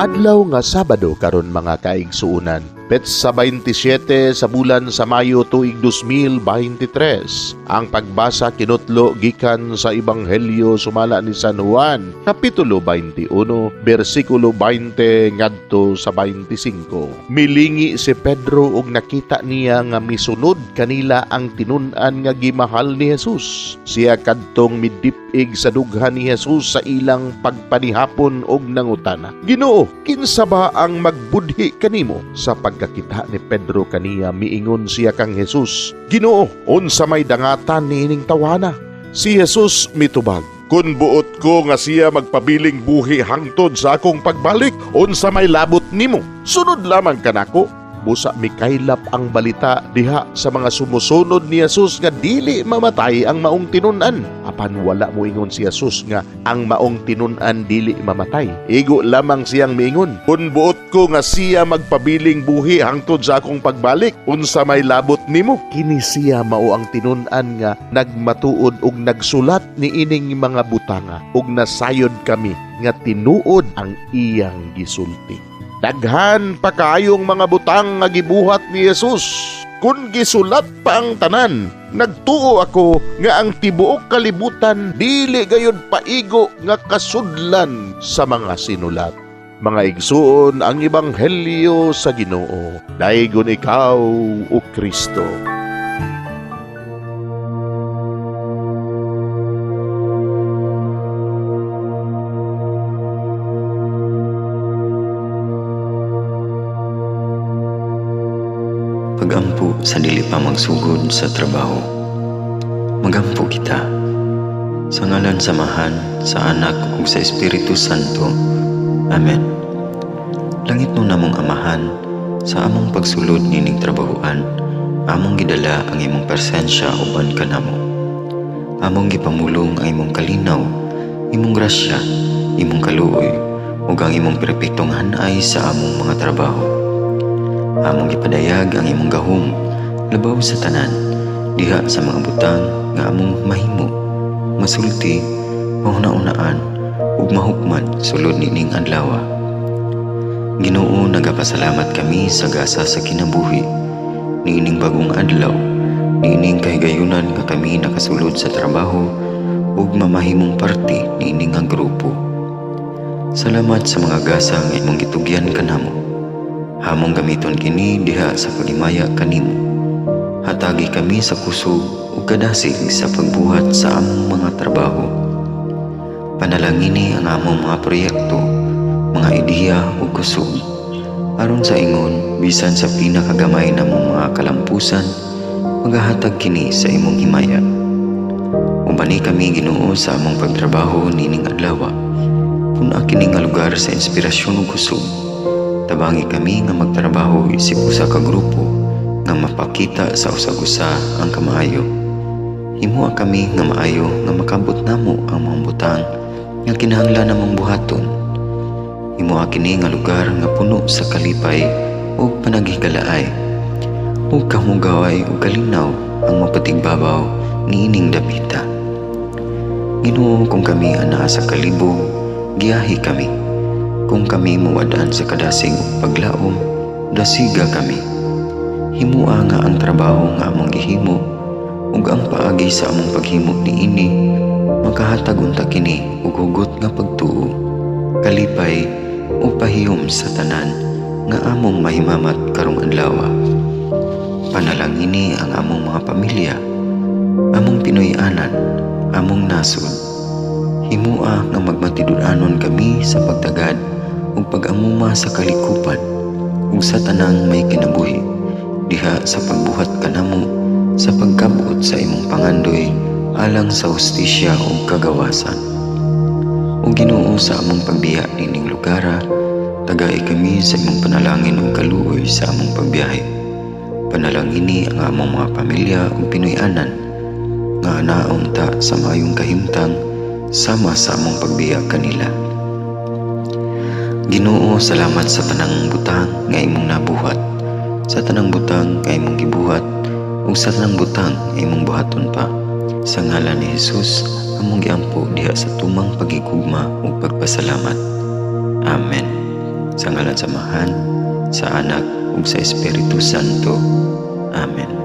Adlaw nga Sabado karon, mga kaigsuonan. Petsa 27 sa bulan sa Mayo, tuig 2023. Ang pagbasa kinutlo gikan sa Ebanghelyo sumala ni San Juan, kapitulo 21, bersikulo 20 ngadto sa 25. Milingi si Pedro ug nakita niya nga misunod kanila ang tinun-an nga gimahal ni Jesus. Siya kadtong midip-ig sa dughan ni Jesus sa ilang pagpanihapon og nangutana, "Ginoo, kinsa ba ang magbudhi kanimo?" Sa pagkakita ni Pedro kaniya, miingon siya kang Jesus, "Ginoo, unsa may dangatan niining tawana?" Si Jesus mitubag, "Kung buot ko nga siya magpabiling buhi hangtod sa akong pagbalik, unsa may labot nimo? Sunod lamang kanako." Busa mikaylap ang balita diha sa mga sumusunod ni Jesus nga dili mamatay ang maong tinun-an. Apan wala moingon si Jesus nga ang maong tinun-an dili mamatay. Igo lamang siyang miingon, "Kung buot ko nga siya magpabiling buhi hangtod sa akong pagbalik, unsa may labot nimo?" Kini siya mao ang tinun-an nga nagmatuod og nagsulat niining mga butanga, ug nasayod kami nga tinuod ang iyang gisulti. Daghan pa kaayong mga butang nga gibuhat ni Jesus. Kung gisulat pa ang tanan, nagtuo ako nga ang tibuok kalibutan dili gayud paigo nga kasudlan sa mga sinulat. Mga igsuon, ang ebanghelyo sa Ginoo. Daygon ikaw, o Kristo. Pagampo sa dili pa magsugod sa trabaho. Magampo kita. Sa ngalan sa Amahan, sa Anak ug sa Espiritu Santo. Amen. Langitnon namong Amahan, sa among pagsulod nining trabahoan, among gidala ang imong presensya uban kanamo. Among gipamulong ang imong kalinaw, imong grasya, imong kaluoy, ug ang imong perpektong hanay sa among mga trabaho. Among gipadayag ang imong gahom labaw sa tanan diha sa mga butang nga among mahimo, masulti, mahuna-unaan ug mahukman sulod nining adlaw. Ginoo, nagapasalamat kami sa gasa sa kinabuhi niining bagong adlaw, niining kahigayunan nga kami nakasulod sa trabaho ug mamahimong parte niini nga grupo. Salamat sa mga gasa nga imong gitugyan kanamo. Among gamiton kini diha sa paghimaya kanimo. Hatagi kami sa kusog ug kadasig sa pagbuhat sa among mga trabaho. Panalangini ang among mga proyekto, mga ideya ug kusog. Aron sa ingon, bisan sa pinakagamay namong mga kalampusan, magahatag kini sa imong himaya. Ubani kami, Ginoo, sa among pagtrabaho nining adlaw. Pun-a kini nga lugar sa inspirasyon ug kusog. Tabangi kami nga magtrabaho isip usa ka grupo nga mapakita sa usag-usa ang kamaayo. Himoa kami nga maayo nga makabot namo ang mga butang nga kinahanglan namong buhaton. Himoa kini nga lugar nga puno sa kalipay ug panaghigalaay, ug kamugaway ug kalinaw ang mapatigbabaw niining dapita. Ginoo, kung kami anaa sa kalibog, giyahi kami. Kung kami muwad-an sa kadasig ug paglaom, dasiga kami. Himoa nga ang trabaho nga among gihimo ug ang paagi sa among paghimo niini makahatag unta kini og hugot nga pagtuo, kalipay ug pahiyom sa tanan nga among mahimamat karong adlaw. Panalangini ang among mga pamilya, among Pinoy-anan, among nasod. Himoa nga magmatinud-anon kami sa pagtagad ug pag-amuma sa kalikupan ug sa tanang may kinabuhi diha sa pagbuhat kanamo sa pagkabot sa imong pangandoy alang sa hustisya ug kagawasan. O Ginoo, sa among pagbiya nining lugara, tagai kami sa imong panalangin ug kaluoy sa among pagbiyahe. Panalangini ang among mga pamilya ug Pinoy-anan nga anaon ta sa maayong kahimtang sama sa among pagbiya kanila. Ginoo, salamat sa tanang butang nga imong nabuhat, sa tanang butang nga imong gibuhat, ug sa tanang butang nga imong buhaton pa. Sa ngalan ni Jesus, among giampo diha sa tumang pagigugma ug pagpasalamat. Amen. Sa ngalan sa Amahan, sa Anak ug sa Espiritu Santo. Amen.